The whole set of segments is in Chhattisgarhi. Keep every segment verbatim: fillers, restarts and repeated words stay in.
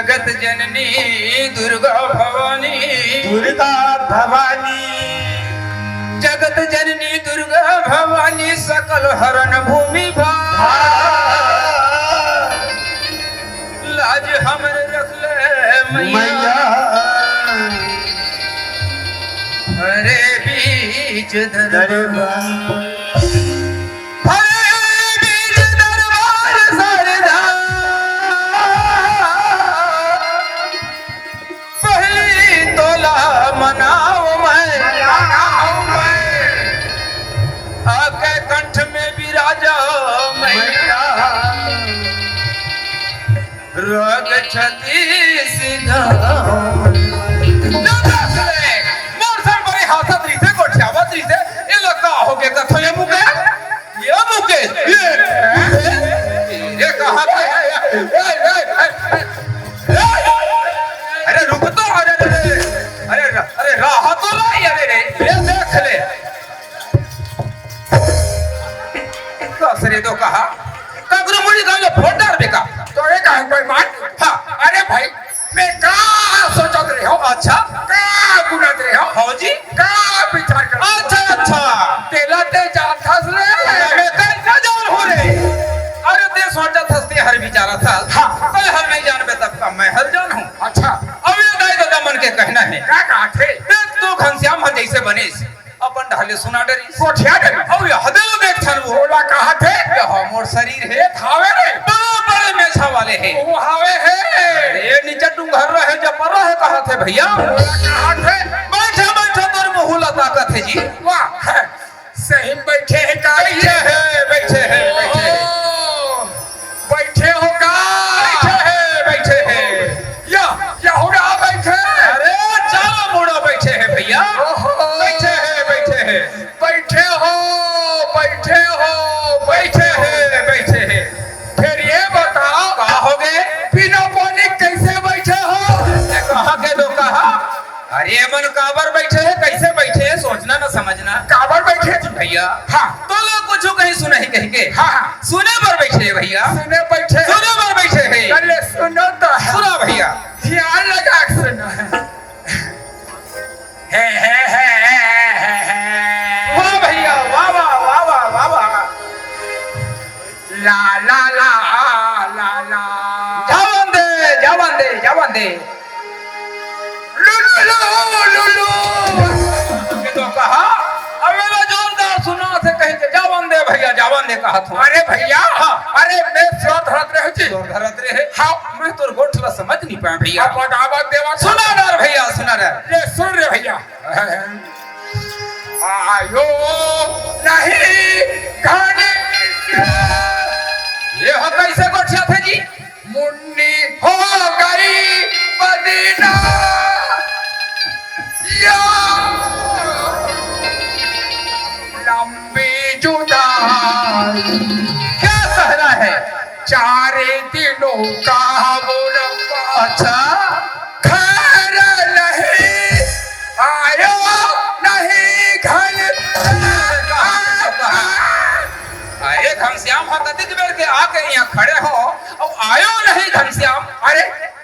जगत जननी दुर्गा भवानी। दुर्गा भवानी। जगत जननी दुर्गा भवानी, सकल हरण भूमि भार। लाज हमर रख ले मैया। मैया। हरे बीच दरबार। दरबार। हरे बीच दरबार सरदा। पहली तोला मनाओ मैं। मनाओ मैं। आके कंठ में विराजो मैया। मैया। रोग छत्तीस घाव। ना देख ले, मोर संग बड़े हाथत रहिथे, गोठियावत रहिथे, ये लोग का हो गए कथो ये मुकेश? ये मुकेश, ये, ये कहाँ के? अरे रुक तो, अरे, अरे, अरे, अरे, राह तो ला, अरे रे, ये देख ले। कस रे तो कहा, ककरो मुड़ी गांव में फोड़ डार बेका। तो ये कहा कोई बात? हाँ। अरे भाई, मैं का सोचत रहे हो? अच्छा। का गुनत रहे हो? हाँ जी। का विचार कर? अच्छा, अच्छा। तेला ते जानथस रे। मैं कैसे जान हो रे? अरे ते सोचत हस ते हर विचार था। हाँ। तो हम नहीं जानबे तब का मैं हर जान हूँ। अच्छा। अब ये दाई ददा मन के कहना है। का कहा थे? देख तू घनश्याम हर जैसे बनिस। अपन ढाले सुना डरी। गोठिया डरी। अउ यह देव देख छन वो। ओला कहा थे? यह मोर शरीर है। हावे रे। बड़े बड़े मेछा वाले है। वो हावे है। ये नीचे टुंगर रहे, जब पर रहे कहा थे भैया। ओला कहा थे? बैठे बैठे तोर मुहुला ताकत है जी। वाह, सही में बैठे है का? बैठे है, बैठे है, बैठे है। ओहो। बैठे हो का? बैठे है, बैठे है। या, या हो रहा बैठे। अरे, चाला मुड़ा बैठे है भैया। ओहो। बैठे है, बैठे है। बैठे हो, बैठे हो, बैठे है, बैठे है। फिर ये बताओ, का हो गए? बिना पानी कैसे बैठे हो? कहाँ के दो कहा? अरे, एमन काबर बैठे हे, कैसे बैठे हे, सोचना न समझना। काबर बैठे जी? भैया, हाँ। तो लोग कुछ कहीं सुनही कहि के। हाँ, हाँ। सुने बर बैठे हे भैया। सुने बैठे। सुने बर बैठे हे। अरे सुनो तो। सुना भैया। ध्यान लगा के सुनो। हे, हे, हे। वाह भैया, वाह, वाह, वाह। ला, ला, ला, ला, ला। जावन दे, जावन दे, जावन दे। लुलु, लुलु, लुलु। ये तो कहा, अब ये लो जोरदार सुना थे कहीं के, जावन दे भैया, जावन दे कहा था। अरे भैया, हाँ। अरे मैं सिर धरत रहे जी। सिर धरत रहे? हाँ। मैं तोर गोठ ला समझ नहीं पाया भैया। अब बतावत देवा। सुना डर भैया, सुना डर। ले सुन रे भैया। आयो नहीं घर। ये हो कैसे गोठिया थे जी? मुन्नी हो गई मदीना या लंबी जुदाई। क्या सहरा है? चार दिनों का मुनाफा। अच्छा। घर नहीं आयो, नहीं घर। अरे घनश्याम, हाँ, कतिक बेर के आके यहाँ खड़े हो, अउ आयो नहीं घनश्याम। अरे,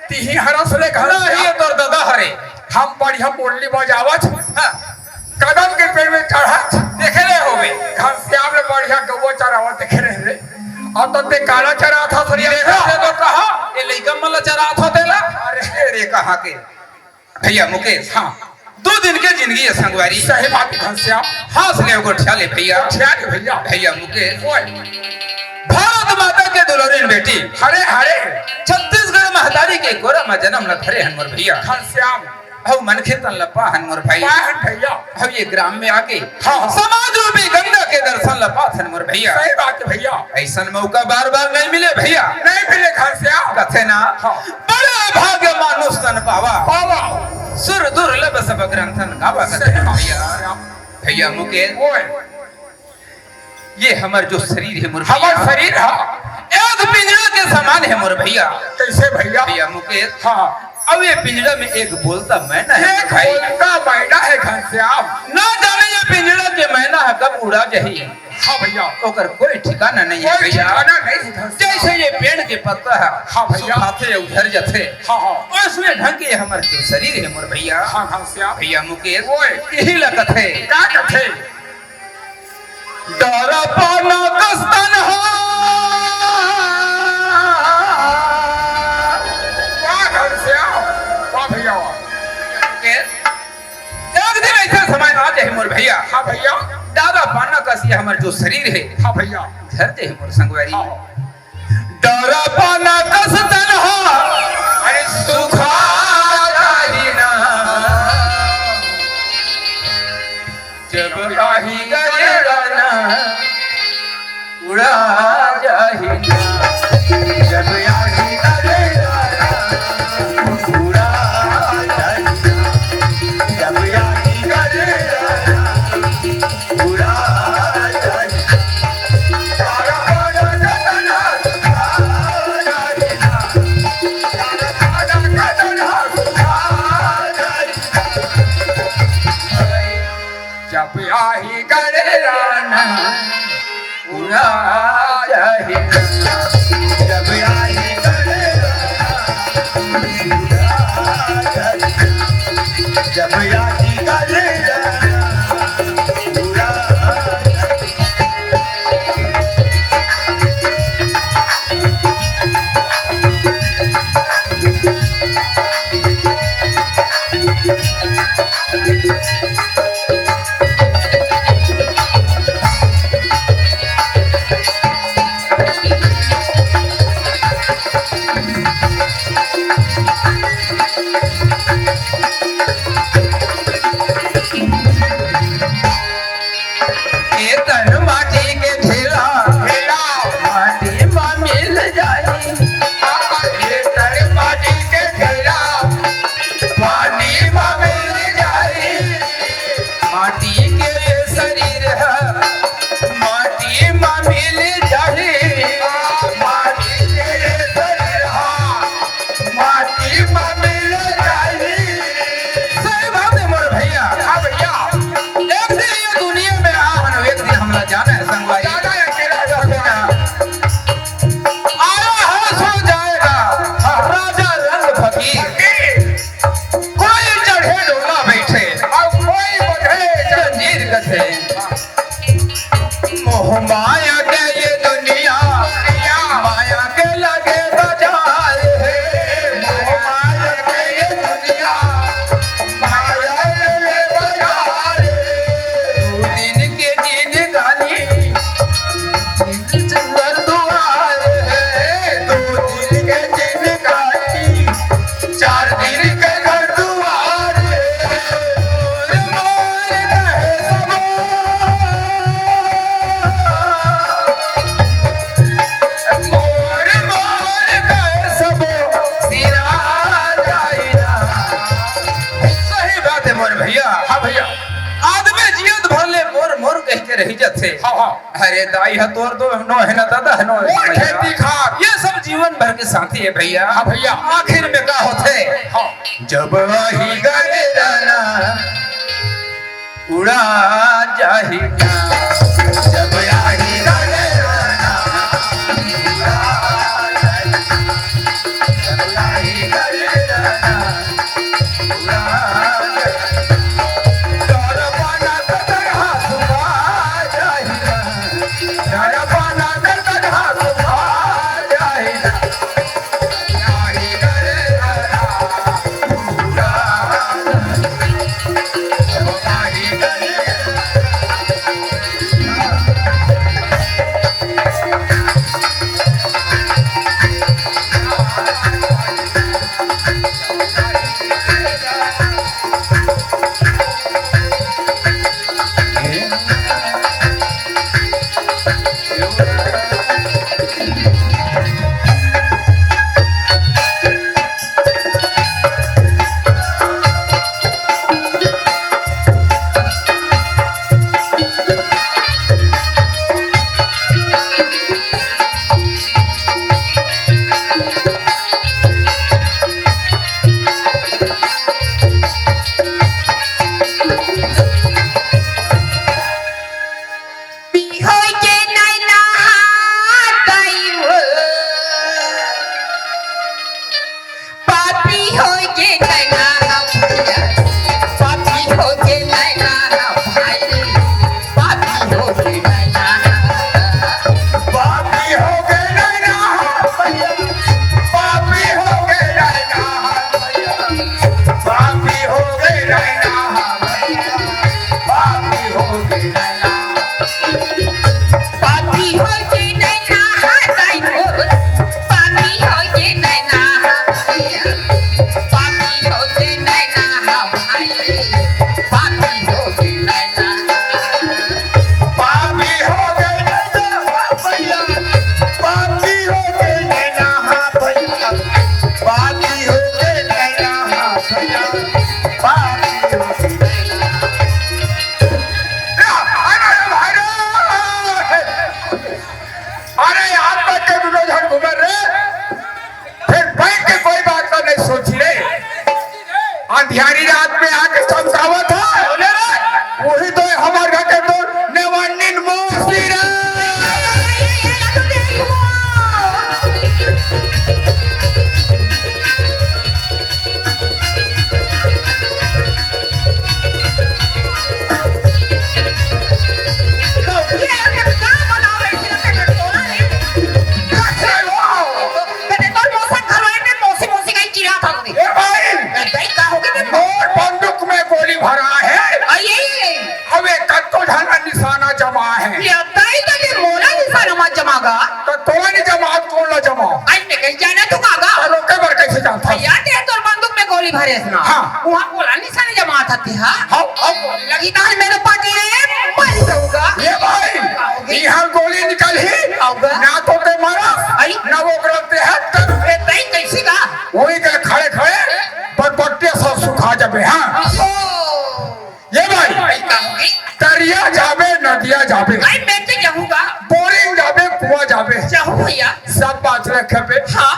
तिही हरस ले घर नहीं, ये तोर ददा हरे। हम बढ़िया मुरली बजावत। हाँ। कदम के पेड़ में चढ़त। देखे रहे होबे। घनश्याम ले बढ़िया गौवा चरावत देखे रहे रे। अब तो ते काला चरात हस रे। देखे रहे तो कहा, ये लइका मन ला चरात हो तेला। अरे रे, कहाँ के? भैया मुकेश, हाँ। दो दिन के जिंदगी है संगवारी। सही बात है घनश्याम। हंस ले गोठिया ले भैया। गोठिया ले भैया। भैया मुकेश। ओए। भारत माता के दुलरिन बेटी। हरे, हरे। छत्तीसगढ़ महतारी के गोरा मा जन्म ल धरे हन मोर भैया। घनश्याम। हऊ मनखे तन ल पाहन मोर भाई। पाहन भैया। हऊ ये ग्राम में आके हाँ, हाँ। समाज रूपी गंगा के दर्शन ल पाथन मोर भैया। सही बात है भैया। ऐसन मौका बार बार नहीं मिले भैया। नहीं मिले घनश्याम। कथे ना हाँ। बड़े भाग्य मानुष तन पावा। पावा। सुर दुर्लभ सब ग्रंथन गावा कथे ना भैया। भैया मुकेश। ओए। ये हमर जो शरीर है मोर हमर भैया, शरीर हा। एक पिंजरा के समान है मोर भैया। कैसे भैया? भैया मुकेश। हाँ। अब ये पिंजरा में एक बोलता मैना है एक भाई। बोलता मैना है घनश्याम। ना जाने ये पिंजरा के मैना है कब उड़ा जाही। हाँ भैया। ओकर कोई ठिकाना नहीं है कोई भैया। ठिकाना नहीं है। जैसे ये पेड़ के पत्ता है, हाँ भैया। सुखाथे अउ झर जाथे। हाँ, हाँ। वैसने ढंग के हमर जो शरीर है मोर भैया, हाँ, हाँ, श्याम। भैया मुकेश, ओए। यही लगत है। का कथे? डरा पाना कस तनहा। वाह घनश्याम, वाह भैया, वाह। के? एक दिन ऐसा समय आ जाए मोर भैया। हाँ भैया। डरा पाना कस ये हमर जो शरीर है। हाँ भैया। झर दे मोर संगवारी। हाँ। डरा पाना कस तनहा, अरे सुखा जाही ना। जब आही गजराना, उड़ा जाही ना। जब आही गजराना, उड़ा जाही ना। जब आही गजराना, उड़ा जाही। जब आही गजराना, उड़ा जाही। जब आही गजराना, उड़ा जाही। जब आही गजराना, उड़ा जाही। ए तन माटी के ढेला, ढेला। माटी मा मिल जाही। ए तन माटी के ढेला, पानी मा मिल जाही। माटी के ये शरीर ह, माटी मा मिल जाही। माटी के ये शरीर ह, माटी मा मिल जाही। सही बात है मोर भैया। हाँ भैया। एक दिन ये दुनिया में आ हन, एक दिन हमला जाना है संगवारी। जाना है, अकेला जाना है। आया है सो जाएगा, राजा रंग फकीर। फकीर। कोई चढ़े डोला बैठे, और कोई बंधे जंजीर कसे। मोह माया के ये दुनिया, माया के लगे बाजार है। मोह माया के ये दुनिया, माया के लगे बाजार है। दू दिन के जिंदगानी, घर दुआर है। दू दिन के जिंदगानी, चार दिन के घर दुआर है। मोर, मोर कहे सबो, मोर, मोर कहे सबो, सिरा जाई ना। सही बात है मोर भैया। हाँ भैया। आदमी जियत भर ले मोर, मोर कह के रही जाथे। हाँ, हाँ। अरे दाई ह तोर दो नोहे न दादा ह नोहे। मोर खेती खार। ये सब जीवन भर के साथी है भैया। हाँ भैया। आखिर में का होथे? हाँ। जब आही गजराना, उड़ा जाही ना। जब आही गजराना, उड़ा जाही। जब आही गजराना, पापी हो गे नैना भाई, पापी हो गे नैना। पापी हो गे नैना भैया, पापी हो गे नैना भैया, पापी हो गे नैना भैया, पापी हो गे नैना। पापी हो गे नैना, हाय दाई हो। पापी हो गे नैना, हाय भैया। पापी हो गे नैना, हाय भाई। पापी हो गे नैना। पापी हो गे नैना, हाय भैया। पापी हो गे नैना, हाय भैया। पापी हो गे नैना, हाय भैया। पापी हो गे नैना। अरे भाई रे! अरे यार, बच्चे दुनों झन घूमे रे, फिर बैठ के कोई बात तो नहीं सोची रे। अंधियारी रात में आके समझावत है, वही तो हमार घर के तो नेवानिन मौसी रे। मोर बंदूक में गोली भरा है। अब ये कतको झन निशाना जमा है। ये दाई तो ये मोला निशाना मत जमा गा। तो तोला नहीं जमा, तोला जमा। आई मैं कहीं जाना तू कागा। और ओके बर कैसे जानता? यार, तेरे तोर बंदूक में गोली भरे ना। हाँ। वहाँ बोला निशाने जमा था ते, हाँ? हाँ, अब लगी तार मेरे पगले, मर जाऊंगा। ये भाई, आओगे? यहाँ गोली निकल ही, आओगा? ना तो ते मारा, आई? ना वो करते हैं, तब ए, तई कैसे का? वही के खड़े खड़े बरबट्टे सब सुखा जाबे, हाँ? ओहो। ये भाई, आई का होगी? तरिया जाबे, नदिया जाबे, आई मैं तो जाऊंगा। बोरिंग जाबे, कुआं जाबे, जाऊं भैया। सब बात रखे पे। हाँ।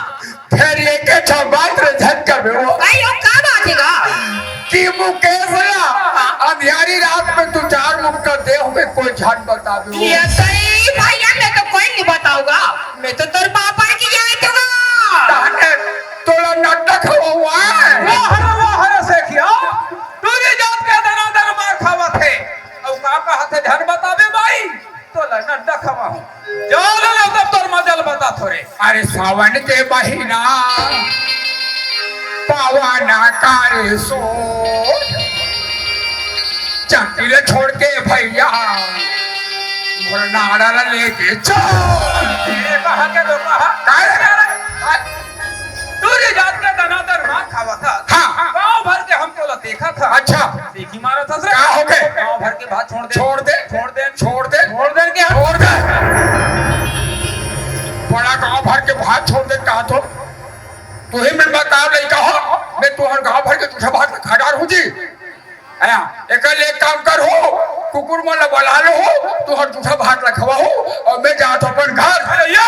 फिर ये के छह बात रे झटका में वो। भाई, वो का बात है गा? कि मुकेश ला अंधियारी रात में तू चार मुक्का दे हुए कोई झट बता दे। ये सही भैया, मैं तो कोई नहीं बताऊंगा। मैं तो तोर बाप पर की जाए दूंगा। ताने तोला नट्टा खवा हुआ है। वाह रे, वाह रे, से क्या? टूरी जात के दना दन मार खावत है। अब का कहत है, झट बताबे भाई। तोला नड्डा खवाहूं। चल ना, तब तोर मजा ल बता थोरे। अरे सावन के महीना, पावन करे सो, चंटी ले छोड़ के भैया, मोर नाड़ा ला लेके चल। ये कहा के तो कहा। काय? काय? टूरी जात के दनादन मार खावत हस। हाँ। गांव भर के हम तोला देखत हन। अच्छा। देखी मारत हस रे। का हो गे? गांव भर के भात छोड़ दे। छोड़ दे। छोड़ दे। छोड़ दे। छोड़ दे के हम छोड़ दे। बड़ा गांव भर के भात छोड़ दे का तो? तुही मन बता लइका हो, मैं तुहर गांव भर के तुझे भात खा डार हूं जी। हाँ, एकर ले एक काम कर हो, कुकुर मन ला बला लो हो, तुहर जूठा भात ला खवा हो, और मैं जात हूं अपन घर। अरे ये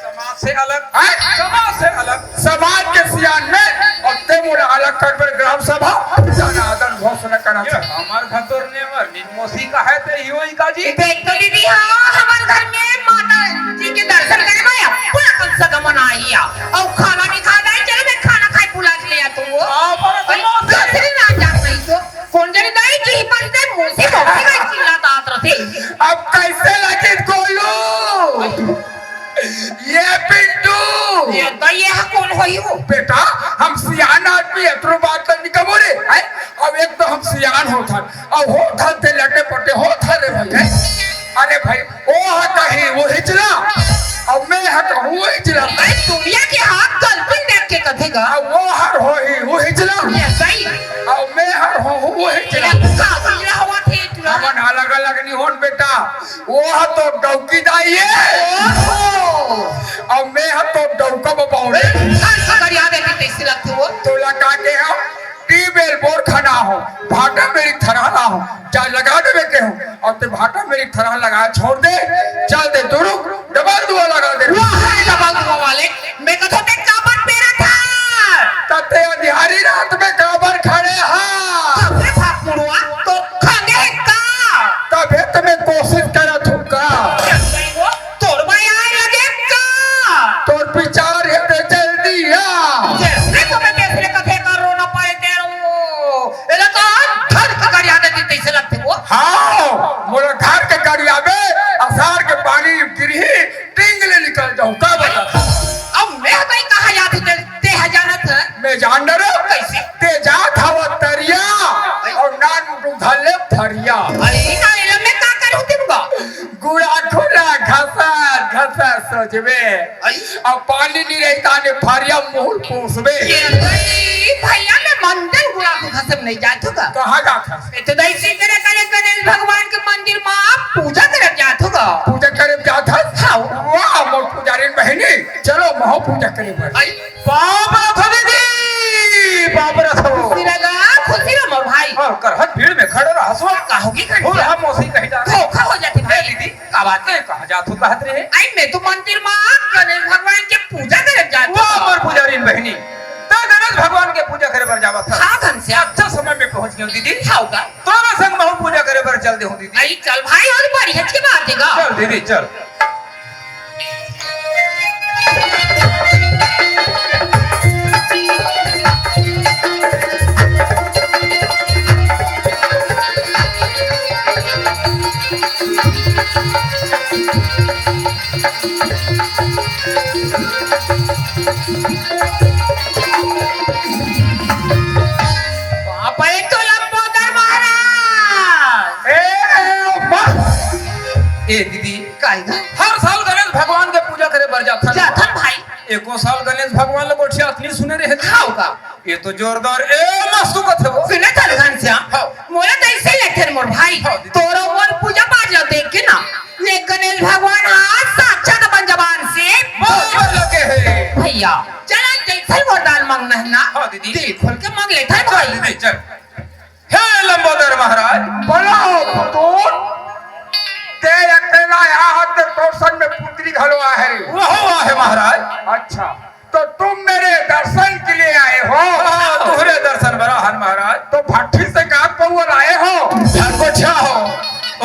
समाज से अलग, हैं? समाज से अलग। समाज के सियान में, और ते मोला अलग कर बर ग्राम सभा, जाना आदर घोषणा करना ये चाही। हमार घर तोर नेवर, निन मौसी का है ते ही होई का जी? देख तो दीदी, हाँ, हमार घर में माता जी के दर्शन करे में पूरा कम से कम आई है। और खाना नहीं खा रहा है, चले मैं खाना खाए बुला के ले आता हूँ। हाँ, पर अरे, समोसे। दूसरी रात जात नहीं तो। कोन जनी दाई जी बनते मौसी मौसी का चिल्लात रथे। अब कैसे लगे गोलू? ये पिंटू। ये दाई ये हा कोन होई हो? बेटा, हम सियान आदमी, एतरो बात तो निकमो रे। हैं? अब एक तो हम सियान होथन, अब होथन ते लटे पटे होथन रे भाई। हैं? अरे भाई, ओ हा कहीं वो हिचला, अब मैं हा कहूँ वो हिचला। भाई, दुनिया के हाथ गलती देख के कथेगा। अब वो हर होही वो हिचला, ये सही। अब मैं हर होहूँ वो हिचला। ये का दुनिया हवा थे इतना। हमन अलग अलग नहीं होन बेटा, वो हा तो डौकी दाई है। ओहो। अब मैं हा तो डौका बबाऊ रे। हर खबर याद है कि कैसे लगते हो। तोला का के हम ट्यूबवेल बोर खाना हो, भाटा मेरी थरहला हो, जा लगा देवे के हो, और ते भाटा मेरी थरहला लगा छोड़ दे, चल दे दुरुक, डबल दुआ लगा दे। वाह, डबल दुआ वाले, मैं कथो ते काबर पेरा था? तते अंधियारी रात में काबर खड़े हा? कबे भाग मुड़वा, तो खांगे है का? तबे तो मैं कोशिश करत हूँ का? जब गई वो, तोर भाई आए लगे का? तोर विचार है ते जल्दी आ। जैसे तो मैं कैसे कथे अरे, कइसे? ते जात हवा तरिया अउ नानमुन धर ले फरिया। अरे, ना, एला मैं का करूँ तेन गा? गुड़ा खुड़ा घसत घसत सोचबे। अई। अउ पानी नइ रही ताने फरिया मुँह पोसबे। ए दई भइया, मैं मंदिर गुड़ा खुड़ा घसत नइ जात हूँ गा। कहाँ जात हस? ए तो दई सिंदर करे गणेश भगवान के मंदिर मा पूजा करे जात हूँ गा। पूजा करे जात हस? हाँ। वाह, मोर पुजारिन बहिनी, चलो महूँ पूजा करे बर। अई। पाँव परत हँव दीदी, पाँव परत हँव। खुशी रह गा, खुशी रह मोर भाई। हाँ, करहत भीड़ में खड़े रहस। का होगे घनश्याम? हो रहा मौसी कहीं जा। धोखा हो जाथे ए भाई। दीदी, का बात हे? कहाँ जात हूँ कहत रहे? अई, मैं तो मंदिर मा गणेश भगवान के पूजा करे जात हूँ। वाह, मोर पुजारिन बहिनी, त गणेश भगवान के पूजा करे बर जावत हस। हाँ घनश्याम। अच्छा समय में पहुँच गेंव दीदी। हाँ गा। तोरो संग महूँ पूजा करे बर चल देहूँ दीदी। अई चल भाई, अउ बड़ी अच्छी बात हे गा। चल दीदी, चल। बाप रे, तो लंबोदर महाराज। ए, बस। ए दीदी, काहे गा? हर साल गणेश भगवान के पूजा करे बर जाथन। जाथन भाई। एको साल गणेश भगवान ल गोठियात नइ सुने रहे। हाँ गा। ए तो जोरदार, ए मस्त कथे वो। सुने त घनश्याम, हाँ। मोला त अइसे लगथे मोर भाई। हाँ, दीदी। तोरो मोर पूजा पाठ ल देख के ना, ये गणेश भगवान आज साक्षात अपन जबान से बोले लगे हे। भइया, चल जइसे वरदान मांगना हे ना, हाँ, दीदी। दिल खोल के मांग लेथन चल, भाई। दीदी, चल। हे लंबोदर महाराज। बोलो पुतूर, ते अकेला आया है, ते तोर संग में पुत्री घलो आहे रे। वहू आहे महाराज। अच्छा, तो तुम मेरे दर्शन के लिए आए हो? हाँ, तुहरे दर्शन बर आए हन महाराज। तो भट्ठी से का पउवा लाए हो? झटकोछा हो,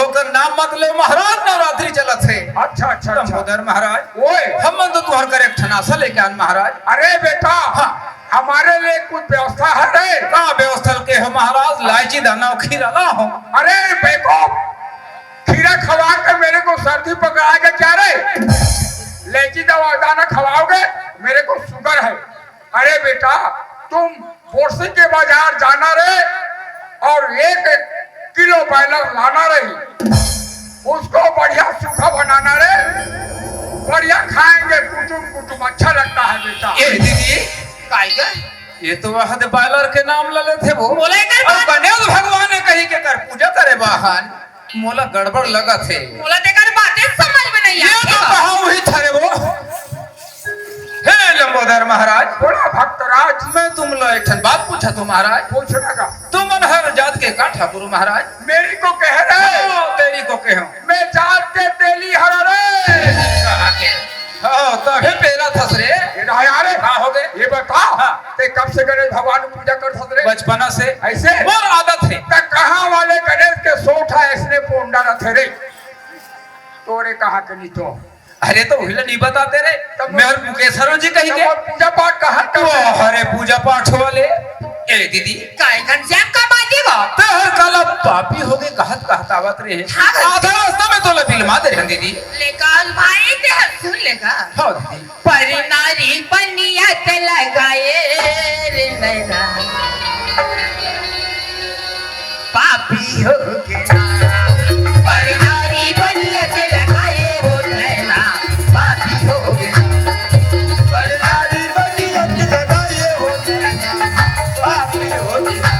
ओकर नाम मत ले महाराज, नवरात्रि चलत हे। अच्छा, अच्छा, अच्छा। लंबोदर महाराज, ओए। हमन तो तुहर कर एक ठन आसा लेके आन महाराज। अरे बेटा, हाँ। हमारे लिए कुछ व्यवस्था है रे? का व्यवस्था के हो महाराज? लाइची दाना अउ खीरा ला हो। अरे बेवकूफ, खीरा खवा के मेरे को सर्दी पकड़ाएगा क्या रे? लाइची दवा दाना खवाओगे? मेरे को शुगर है। अरे बेटा, तुम बोरसी के बाजार जाना रे और एक किलो बॉयलर लाना रही, उसको बढ़िया सूखा बनाना रे, बढ़िया खाएंगे कुटुम कुटुम, अच्छा लगता है बेटा। ए दीदी, काय का? ये तो वह दे बॉयलर के नाम ले लेथे वो। मोला एकर अउ बात गणेश भगवान ने कही के कर पूजा करे बाहन, मोला गड़बड़ लगत हे। मोला तेकर बातें समझ में नहीं ये आथे तो गा। कहा वही ठहरे वो। हे लंबोदर महाराज। बोला भक्तराज। मैं तुम ला एक ठन बात पूछत हूँ महाराज। पूछना का? तुमन हर जात के का ठाकुर हो महाराज? मेरी को कह रहे। हाँ, तेरी को कहो। मैं जात के तेली हर रे। कहाँ के? हाँ, तभे पेला थस रे। ये रहा यार। का होगे? ये बता, हाँ। ते कब से गणेश भगवान की पूजा करथस रे? बचपना से। ऐसे? मोर आदत हे। त कहाँ वाले गणेश के सोटा ऐसने पोंडा रथे रे? तोरे कहाँ के नहीं तो? अरे तो उही ला नहीं बताते रे। तब मैं मुकेश्वर जी कही तब के। और पूजा पाठ कहाँ करते? अरे पूजा पाठ वाले। ए दीदी। काय घनश्याम का बात हे वो? तहर काला पापी होगे कहत कहत आवत रहे। हाँ, घनश्याम। आधा रास्ता में तोला बिलमा दे रहे दीदी। लेकिन भाई ते हर सुन लेगा। हाँ दीदी। पर नारी बनियत लगाए रे नैना, पापी हो गया। पर नारी बनियत लगाए हो नैना, पापी हो गया। पर नारी बनियत लगाए हो नैना, पापी हो गया।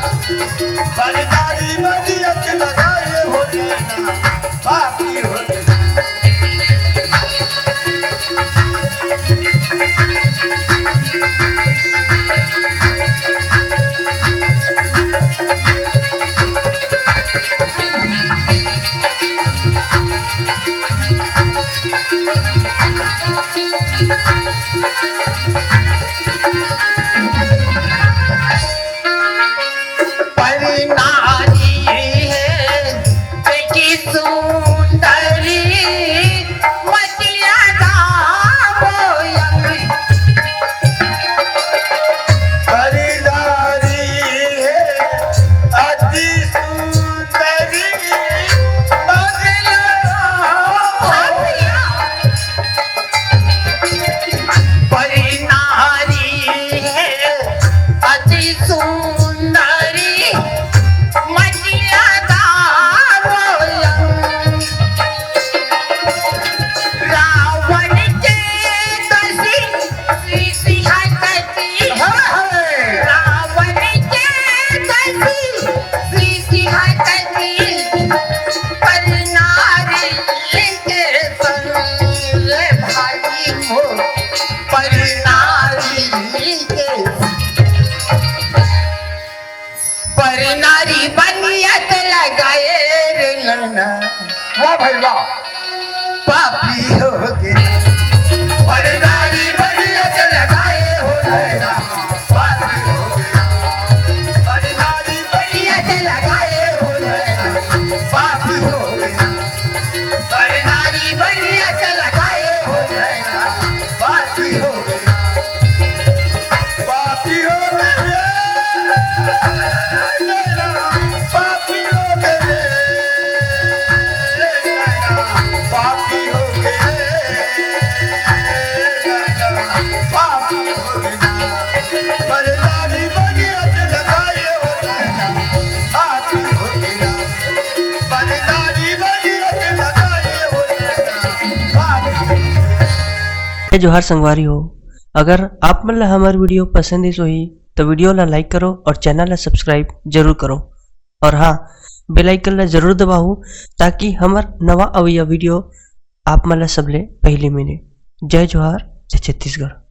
पर नारी बनियत लगाए हो नैना, पापी हो गया। सुंदरी मतिया गावोयं। रावण के तसी सीसी हटती। हे, हे। रावण के तसी सीसी हटती। पर नारी के संग ये भाई हो, पर नारी के पर नारी बनियत लगाए रे नैना। वाह भाई वाह। पापी हो गया। पर नारी बनियत लगाए हो नैना। पापी हो गया। पर नारी बनियत लगाए हो नैना। पापी हो गया। पर नारी बनियत लगाए हो नैना। पापी हो गया। पापी हो गए, पापी हो गए, पापी हो गए, पापी हो गए। बलिदानी बनियत लगाए हो, पापी हो गए, बलिदानी बनियत लगाए हो, पापी हो गए। जय जोहार संगवारी हो, अगर आप मन ला हमर वीडियो पसंद आइस होही, तो वीडियो ला लाइक करो और चैनल ला सब्सक्राइब जरूर करो। और हाँ, बेल आइकन ला जरूर दबाओ, ताकि हमर नवा अवइया वीडियो आप मन ला सबले पहले मिले। जय जोहार, जय छत्तीसगढ़।